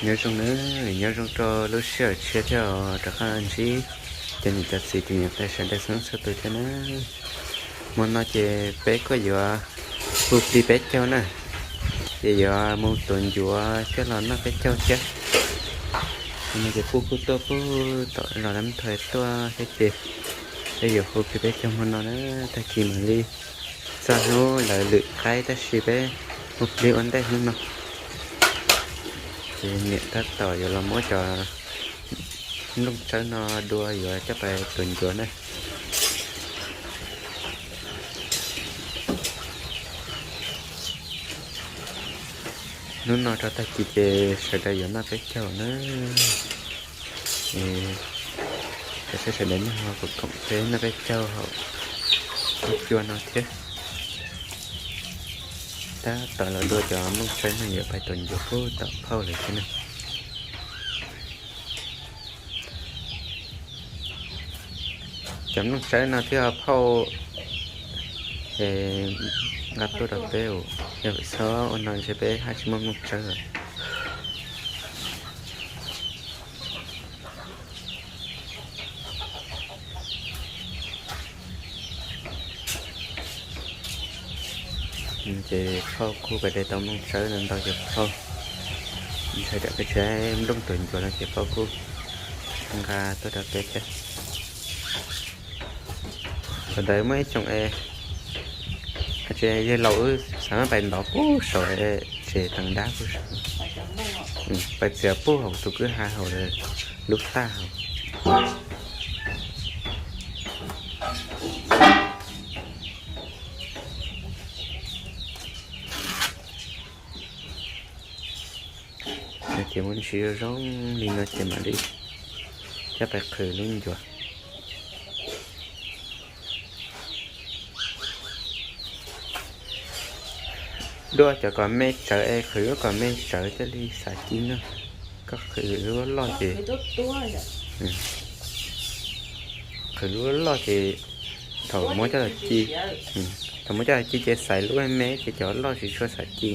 Nyob zoo nawb, nyob zoo rau lub sij hawm tshiab thiab os, rov qab ntsib cov niam cov txiv tus niam tais sawv daws txhua leej txhua tus thiab na. Hmo no ces peb kuj yuav hu plig peb caug na, ces yuav mus tuav ncuav coj los noj peb caug thiab. Hmo no ces kuj kuj tuaj pug tom zos Dab Thawj tuaj thiab ces peb yuav hu plig peb caug hmo no na, tag kis mam li txog hnub lawv lwm qaib tab sis peb hu plig ua ntej hnub no. Ces niam tab tom yuav los muab cov nplooj tsawb no dua yuav coj pais tuav ncuav na. Hnub no rau tag kis ces sawv daws yuav noj peb caug na. Cov sawv daws nyob hauv koom peb noj peb caug hauv lub cua no thiab. Tab tom los dua cov nplooj tsawb no yuav pais tuav ncuav pug tom phauj lawm thiab na. Cov nplooj tsawb no thiab phauj nqa tuaj rau peb, yog txhob ua no ntshe peb haj tsis muaj nplooj tsawb lawm. Ces phauj kuj pais de tau nplooj tsawb no ntau ces phauj ntshai tsam peb tsis nplooj tuav ncuav no ces phauj kuj nqa tuaj rau peb thiab. Thaum ntawd muaj ib tsoom es, yawg laus wb xav pais ntov pug saum tsev teev dab pug saum, pais txiav pug hauv tus kwj ha hauv lub tag hauv. Ces muab ntsis zoo zoo li no ces mam li coj pais qhwv lub ncuav. Dua cov kom me tsawv es qhwv lub kom me tsawv thiaj li xav ci no. Koj qhwv lub loj ces, qhwv lub loj ces thaum muab coj los ci, thaum muab coj los ci ces xaiv lub me ces cov loj tsis tshua xav ci.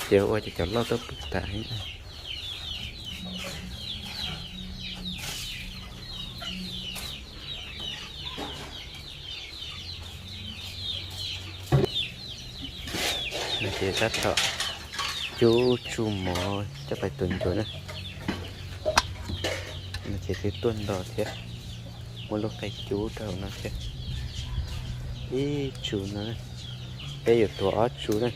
Ces ua ces cov loj tuaj pw tas. Ces tab tom cub tsu mov coj pais tuav ncuav na. Ces twb tuaj nto thiab, muab lub qe cub rau hauv no thiab. Ib tsu no, peb yuav tuav ob tsu na.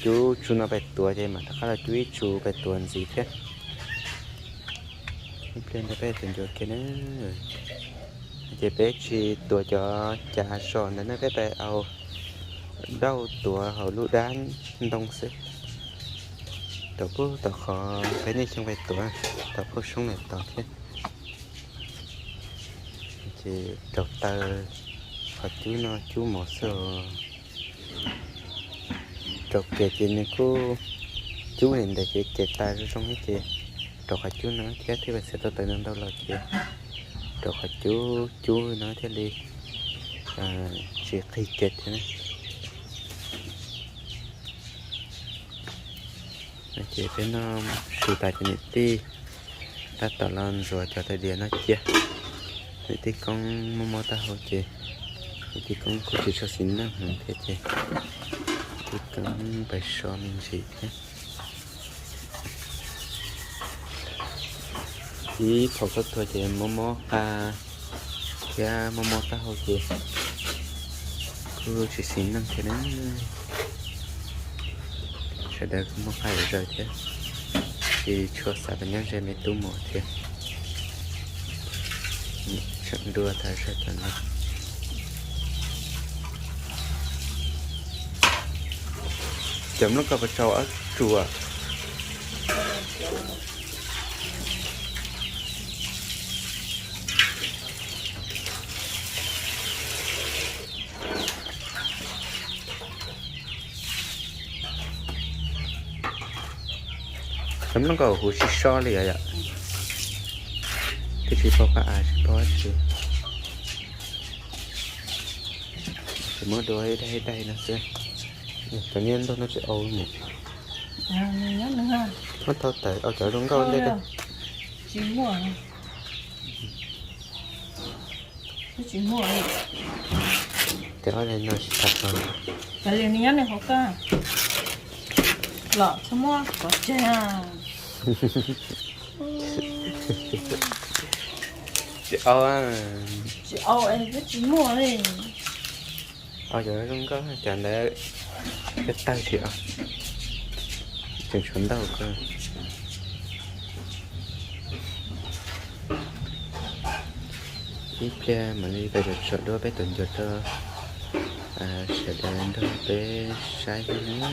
Cub tsu no pais tuav ces mam rov qab los cub ib tsu pais tuav ntxiv thiab. Ib pliag ntawd peb tuav ncuav kiag na. Ces peb tsis tuav cov cas zos ntawd ne, peb pais au dauj tuav hauv lub dab ntoo xwb. Tuav pug tom qhov peb nej xyoo pais tuav, tom pug soob lawm tod thiab. Ces rau taw qhov cub no cub mov xwb os. Rau kiag ces nws kuj cub ntev ces kev tas zoo zoo ces rau qhov cub no thiab thiaj pais txiav tau taw ntau ntau los ces rau qhov cub cub no thiaj li tsis qig kiag thiab na. Ces peb noj su tas ces niam tij tab tom los ntxuav cov tais diav no cia. Niam tij Koob mob mob taub hau ces niam tij Koob kuj tsis tshua xis neej heev thiab ces niam tij Koob pais so me ntsis thiab. Ib phaum khaub thuas ces mob mob qa thiab mob mob taub hau ces kuj tsis xis neej thiab na. Sawv daws kuj muaj qab yuav zawg thiab, tsis tshua xav pes nyob ze me tub mos thiab. Tseem dua tas zog cov no. Cov nplooj koj puas tsau ob tsuas? Cov nplooj koj huv tsis sob li os yom. Twb tsis paub qab av tsis paub dab tsi. Tsis muab dua ib daig ib daig no xwb. Cov niag ntog no tsis au mus. Muab thau tawm cov zoo nkauj ntej. Tsis muaj, tsis muaj. Ces ob li no tsis tau. Kav liam nws nyob nws hauv koj. Los txhob muab pov tseg. Tsis au, tsis au es twb tsis muaj li. Au, cov zoo nkauj, cov ntawd tawg tawg thiab, tseem tshuav ntau kawg. Ib pliag mam li pais tsom duab peb tus ncuav rau sawv daws nrog peb saib thiab na.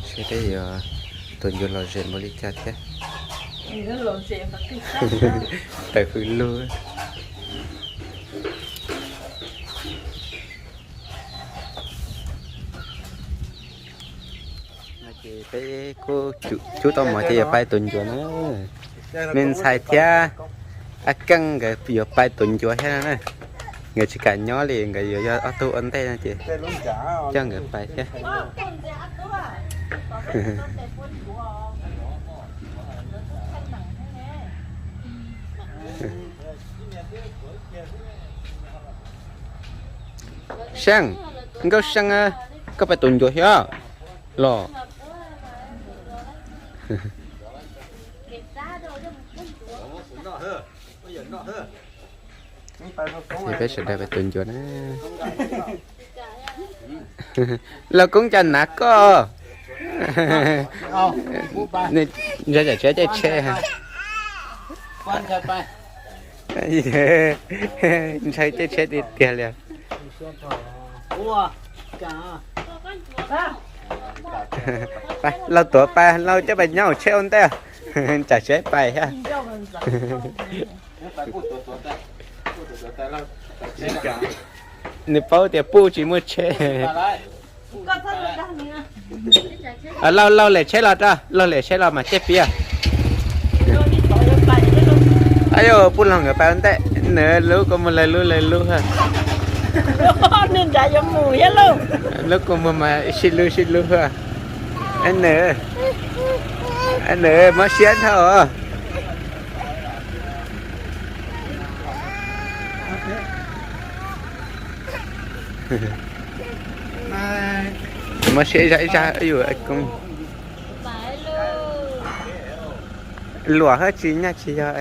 Saib peb yuav tus ncuav lom zem npaum li cas thiab. Tawm hws lug. Ces peb kuj cub tau mov ces yuav pais tus ncuav na. Me ntxhais thiab a keej nkawd yuav pais tus ncuav thiab no na. Nkawd tsis kam nyob li, nkawd yuav yog ob tug ua ntej no ces coj nkawd pais thiab. Seej, Nkauj Seej, koj pais tus ncuav thiab los? Peb sawv daws pais tus ncuav na. Los koob cas nav koj. Ntshai tsam tsheb caij tsheb. Ntshai caij tsheb tiag tiag li. Lauj tuav pais, lauj coj pais nyob hauv tsheb ua ntej, tsam tsheb pais thiab. Nws paub tias puj tsis muaj tsheb. Lauj, lauj lem tsheb los rau, lauj lem tsheb los mas caij piav. Aib, puj laug nkawd pais ua ntej, nws lub kua muag lawg lub lawg lub. Lub kua muag mas sib lub sib lub. Nws, nws mob siab dhau. Mob siab zaj zaj yus koob. Luam hab tsis nyaj tsis yog.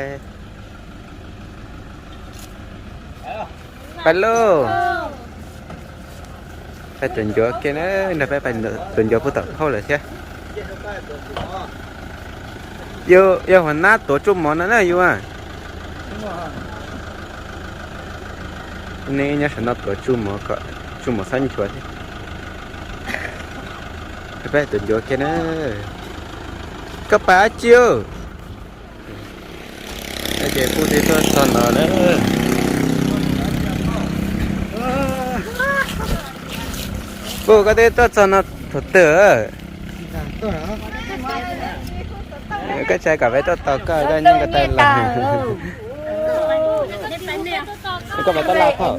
Pais lauj. Pais tus ncuav kiag na, nrog peb pais tus ncuav puag tom khauj lawm thiab. Yog hua nab tuav tsuj mov no na yus. Neb nyob saum no tuav tsuj mov kom tsuj mov txhob nchuav thiab. Peb tus ncuav kiag na. Koj pais dab tsi? Ces kuj twb tuaj txog no lawm. Puj, koj twb tuaj txog no thaum twg? Koj tsis kom peb tuaj tos koj, koj nyob ko taw los. Koj pais tab laj thaum?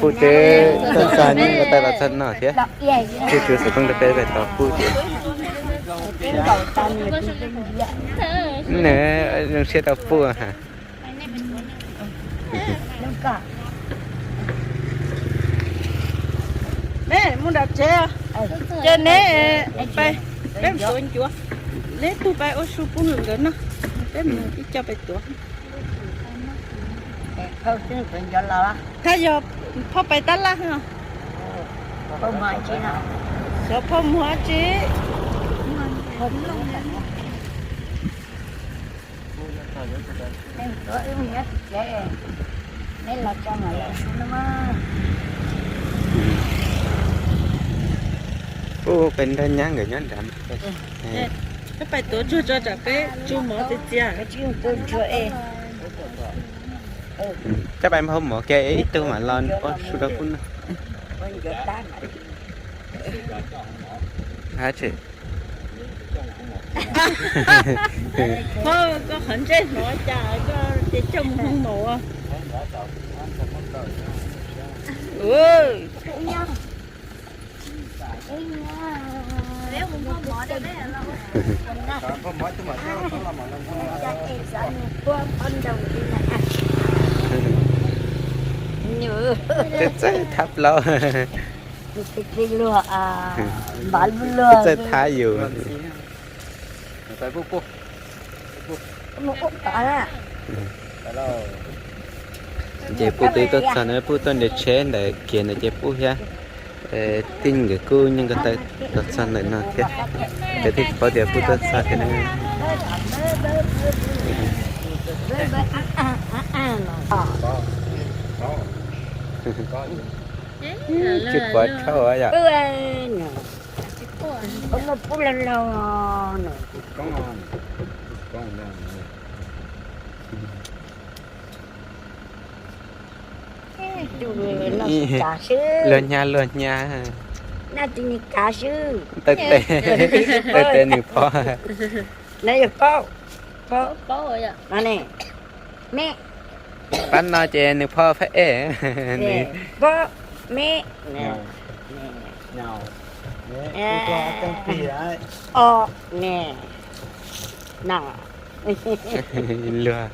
Puj twb tuaj txog nyob ko taw los txog no thiab. Puj twb xov tooj rau peb pais tos puj ces. Nws zoo siab rau puj ha. Neb mus nram tsev, ces neb pais, peb mus tuav ncuav. Neb tug pais ua su puj nkawd noj, peb mus ib co pais tuav. Thaj yog phauj pais tab laj, xyov phauj muag dab tsi. Puj pais nrog nyab nkawd nyob nrad. Koj pais tuav tsuag tso tsam peb tsuj mov txias txias. Koj pais nphau mov kiag ib tug mam los ua su rau puj noj. Hab tseem, koj qhov ntsej hnov cas koj ces coj mus hoo maum. Txawj thab plaub. Txawj thab yus. Ces Pub twb tuaj txog na, Pub tuaj nres tsheb ntawm kiag ntawd ces Pub thiab tij nkawd kuj nyob ko taw los txog ntawm no thiab. Nkawd thiaj tsis paub tias Pub tuaj txog thiab na. Tsis pom dhau yom. Luag hnyav luag hnyav. Tawj tes, tawj tes nws phob. Pab no ces nws phob fab es. Luag.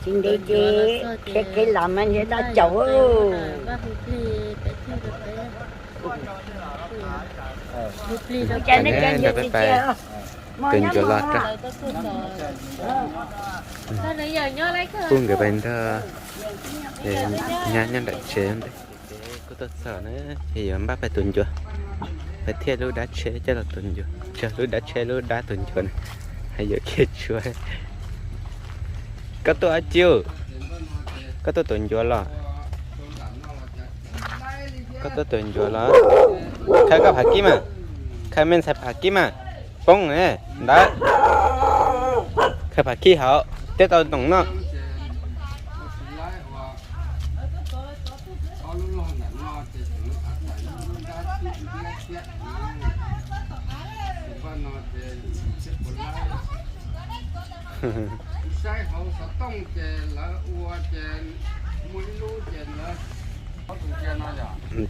Tsis ntev ces khiav kev los mas ntshe dab caum. Nrog peb pais tus ncuav los rau. Pub nkawd pais nrog nyab nyob nram tsev ntawd. Kuj tuaj txog na, ces yuav npaj pais tus ncuav, pais thiaj lub dab tsheb coj los tus ncuav, tsawg lub dab tsheb lub dab tus ncuav na, hais yuav kiag tshuav. Koj tuaj dab tsi? Koj tuaj tus ncuav los? Koj tuaj tus ncuav los? Khaws koj pham kib mas, khaws me ntxhais pham kib mas, poob ntawd, khaws pham kib hauv, teb tau noom noj.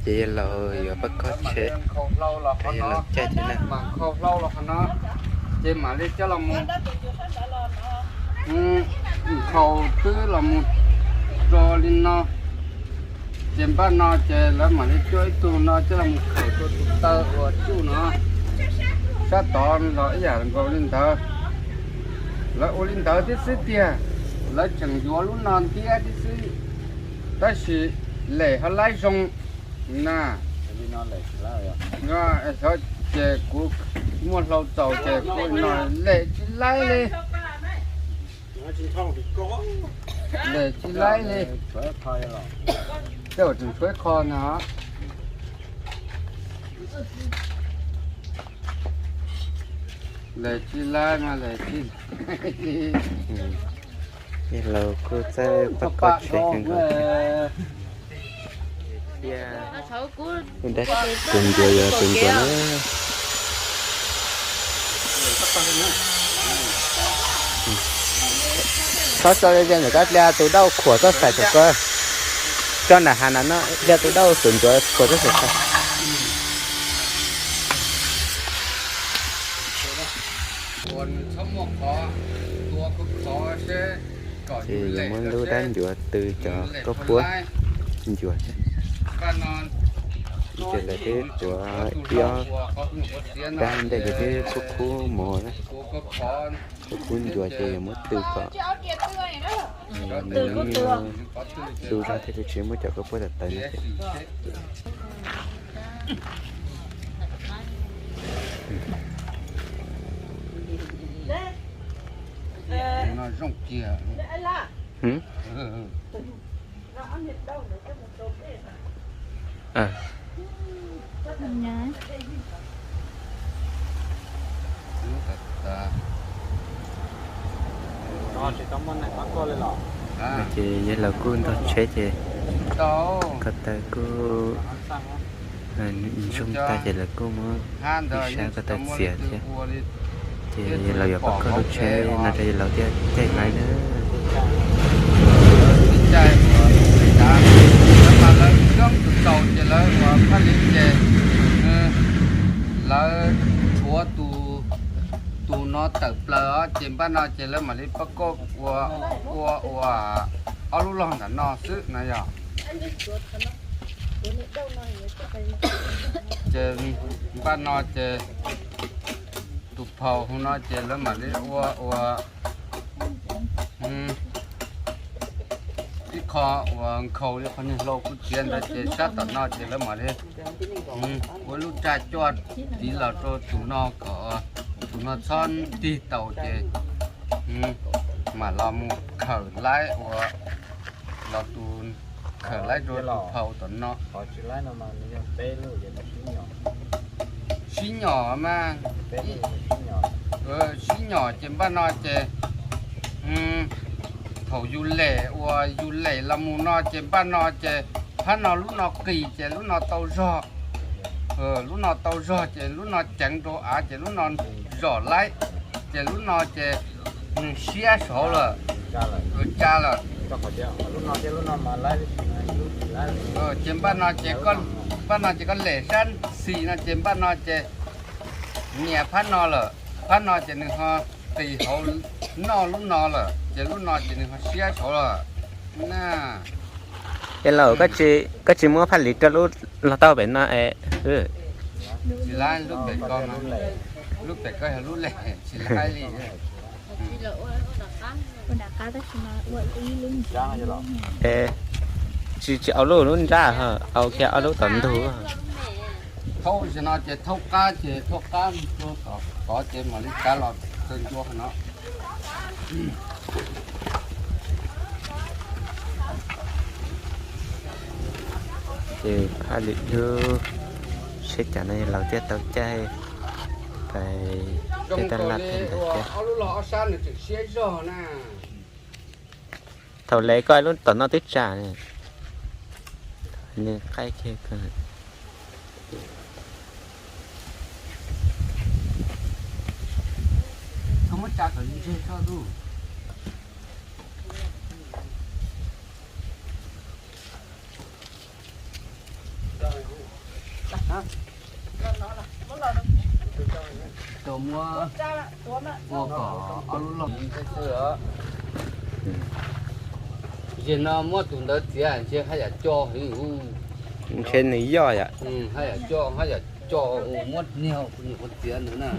Ces yog laus yuav pab khob tsheb, yog laus caij thiab na. Ces mam li coj los mus nkhaus twb los mus rau li no. Ces npaj no ces lawv mam li cuab ib tug no coj los mus khaws rau tus taw uas tsuj no. Sab tod los ib yam nkaus li ntawd. Lawv ua li ntawd tib xwb tiag, lawv tseem yuav lub no ntiab tib xwb, tab sis lem ho laib zoo na. Ces kuv muaj hlau txaus ces kuv no lem tsis laib li. Lem tsis laib li. Tej zaum tseem tshuav ib qho no. Lem tsis laib mas lem tsis laib li. Yog laus kuj txawj pab khob tsheb kawg nkaus. Thiab tus ncuav yog tus ncuav na. Txhob tso li ntawm koj dlia tus dauj khuam txoj xaim thaum koj tso nram hav na no, dlia tus dauj tus ncuav khuam txoj xaim thaum. Ces yuav muab lub dab ncuav tw cov koj puab ncuav. Ces lawv twb tuav ib ob dab ntej ces twb khub khub mov na. Khub khub ncuav ces yuav muab tw kom nws tu zog thiab tsis muab cov koj puab tawv tawv no thiab. Ces yog laus kuj ntog tsheb ces ko taw kuj ntsoog tag ces lawv kuj muab ib sab ko taw txiav thiab. Ces yog laus yuav pab koj lub tsheb no rau yog laus thiaj caij laib na. Lawv mas lawv coob tus tsaus ces lawv ua phaj li ces Lawv tshuav tus, tus no tawm plaws os, ces npaj no ces lawv mam li pab koj ua, ua, ua ob lub log ntawm no xwb no yog. Ces npaj no ces tus phau hauv no ces lawv mam li ua, ua ib qho uas nkhaus li qhov niag hlau kuj txiav ntawd ces sab tom no ces lawv mam li ua lub tsaj coj tiv los rau tus no kom tus no txhob tig taus ces mam los mus khawm laib ua los tus, khawm laib rau tus phau tom no. Sib nyom mas, sib nyom ces npaj no ces thaum yus lem uas yus lem los mus no ces npaj no ces phab no lub no qis ces lub no tau zog, lub no tau zog ces lub no ceev rau av ces lub no zom laib, ces lub no ces nws siab saud lawm, tsa lawm. Ces npaj no ces, npaj no ces koj lem sab xis no ces npaj no ces nias phab no lawm, phab no ces nws ho qis hauv noj lub no lawm ces lub no ces nws ho siab saud lawm na. Es laus, koj tsis muab phaj lis rau lub los tau pem no es. Tsis laib, lub pem ko, lub pem ko yog lub lem tsis laib li. Tsis, tsis au lub, lub nrab, au kiag ob lub tom ntug. Thaub no ces thaub qab ces thaub qab mus rau tom tod ces mam li kav los taw ncua no. Ces phaj lis dub, seb cas no yog laus thiaj tau caij pais tej taj laj thiab ntawd thiab. Thaum lem koj lub tom no twb tsam, nws qaij kiag koj. Tau muab ua kom ob lub log. Ntshe no muab tus ntawd txiav ntshe haj yam co heev. Ntshe nws yoj yom. Haj yam co, haj yam co, muab niag nyuam qhuav txiav ntawd na.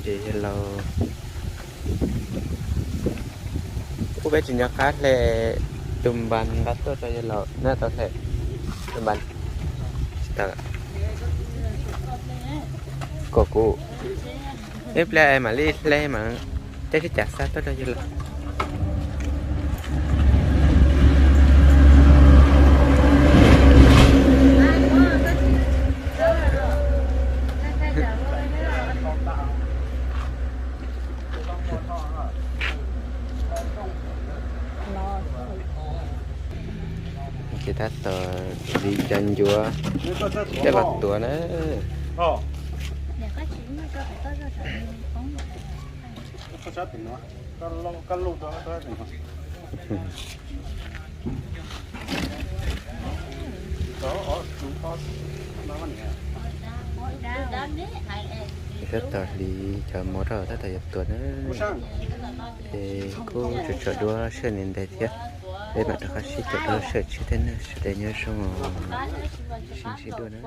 Ces yawg laus, ub, peb tsis nco qab hle tus npas nqa tuaj rau yawg laus na, tau hle tus npas tsis tau. Kom kuv ib pliag mam li hle mas tej sib cav xa tuaj rau yawg laus. Ces tab tom hliv cov ncuav coj los tuav na. Tab tom hliv cov mov rau tab tom yuav tuav na. Ces kuj tseem tshuav duab sij hawm ntev thiab, peb mam rov qab sib koom duab sij hawm tshiab thiab na. Sawv daws nyob zoo, sib ntsib dua na.